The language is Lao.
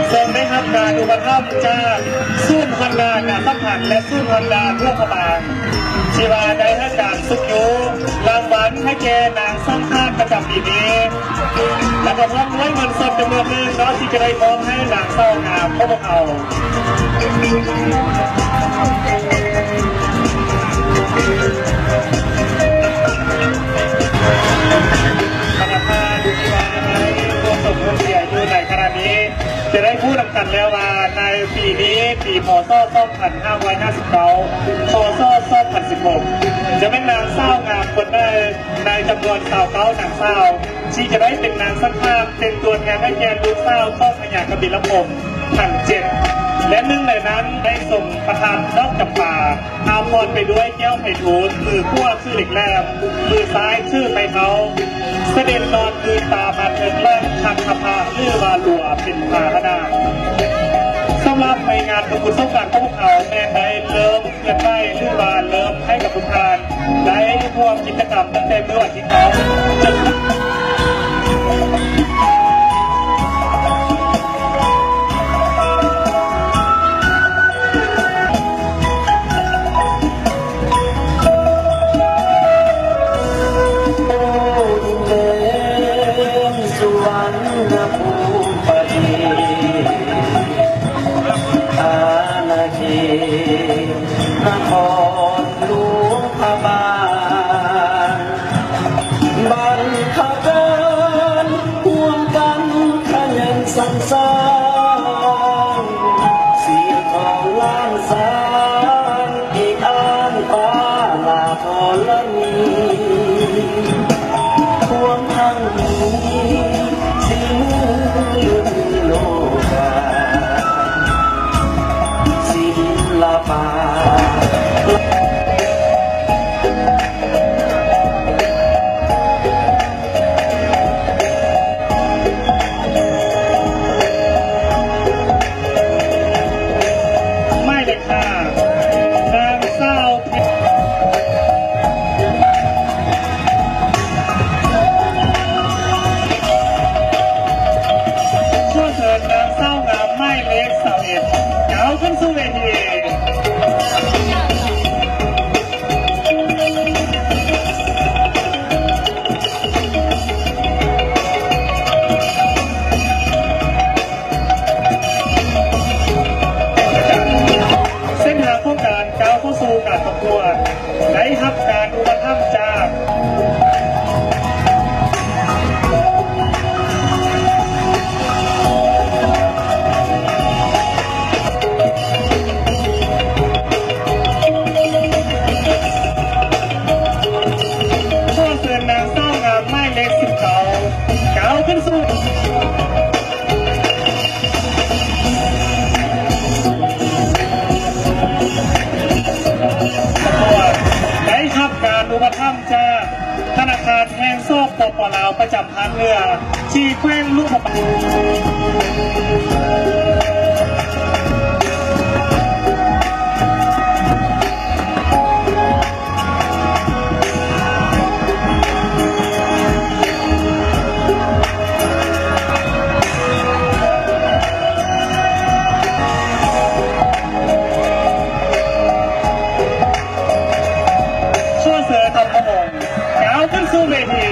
ເຊິ່ງໄດ້ຮັບການອຸປະຖຳຈາກສູນຮອນດາໜ້າສຳພັນ ແລະ ສູນຮອນດາຫຼວງພະບາງ ທີ່ວ່າໄດ້ໃຫ້ການຊຸກຍູ້ລາງວັນໃຫ້ແກ່ນາງຊ່າງພາບປະຈຳປີນີ້ ແລະ ກໍພ້ອມດ້ວຍເງິນສົດຈຳນວນໜຶ່ງເນາະ ທີ່ຈະໄດ້ມອບໃຫ້ນາງສາວງາມຂອງພວກເຮົາ. ປະທານທີ່ວ່າໄດ້ຮ່ວມສົມຮູ້ເສຍຢູ່ໃນຂະນະນີ້ ຈະໄດ້ຮູ້ນຳກັນແລ້ວວ່າ ໃນປີນີ້ ປີ ພ.ສ. ສອງພັນຫ້າຮ້ອຍຫ້າສິບເກົ້າ ພ.ສ. ສອງພັນສິບຫົກ ຈະແມ່ນນາງສາວງາມຄົນໃດ ໃນຈຳນວນຊາວເກົ້ານາງສາວ ທີ່ຈະໄດ້ເປັນນາງຊ່າງພາບ ເປັນຕົວແທນໃຫ້ແກ່ລູກສາວຂອງພະຍາກະບິນລະພົມທັງເຈັດ ແລະ ໜຶ່ງໃນນັ້ນໄດ້ຊົງປະທານດອກຈຳປາ ອາພອນໄປດ້ວຍແກ້ວໄພທູນ ມືຂວາຖືເຫຼັກແຫຼມ ມືຊ້າຍຖືໄມ້ເທົ້າ ສະເດັດນອນຄືຕາມາເທິງຫຼັງຄັນທະພະ ຫຼືວ່າຫຼົວເປັນພາຫະນະ. ສຳລັບໃນງານບຸນສົງການຂອງເຮົາແມ່ນໄດ້ເລີ່ມ ເຄື່ອນໄຫວ ຫຼືວ່າເລີ່ມໃຫ້ກັບທຸກທ່ານໄດ້ຮ່ວມກິດຈະກຳຕັ້ງແຕ່ມື້ວັນທີເກົ້າ ຈົນ ໂອ້ ດິນແດນສຸວັນນະພູມປະເທດ ອານາເຂດນະຄອນ ຫຼວງພະບາງ ບັນພະການຮ່ວມກັນຂະຫຍັນສັນສ້າງ ສີທອງລ້ານຊ້າງ ອີກອ້າງປາລາທໍລະນີ ພວມທັງມີສີມືໂລກາ ສິລະປະ. ໝາຍເລກຫ້າ ນາງສາວ ຂໍເຊີນນາງສາວງາມໝາຍເລກຊາວເອັດ ກ້າວຂຶ້ນສູ່ເວທີ. ເສັ້ນທາງຂອງການກ້າວເຂົ້າສູ່ການປະກວດ ໄດ້ຮັບການອຸປະຖຳຈາກ ຂໍເຊີນນາງສາວງາມໝາຍເລກສິບເກົ້າ ກ້າວຂຶ້ນສູ່ ປະກວດ ໄດ້ຮັບການອຸປະຖຳຈາກທະນາຄານແຫ່ງ ສປປ ລາວ ປະຈຳພາກເໜືອ ທີ່ແຂວງຫຼວງພະບາງ. ຂໍເຊີນທຳມະວົງ ກ້າວຂຶ້ນສູ່ເວທີ.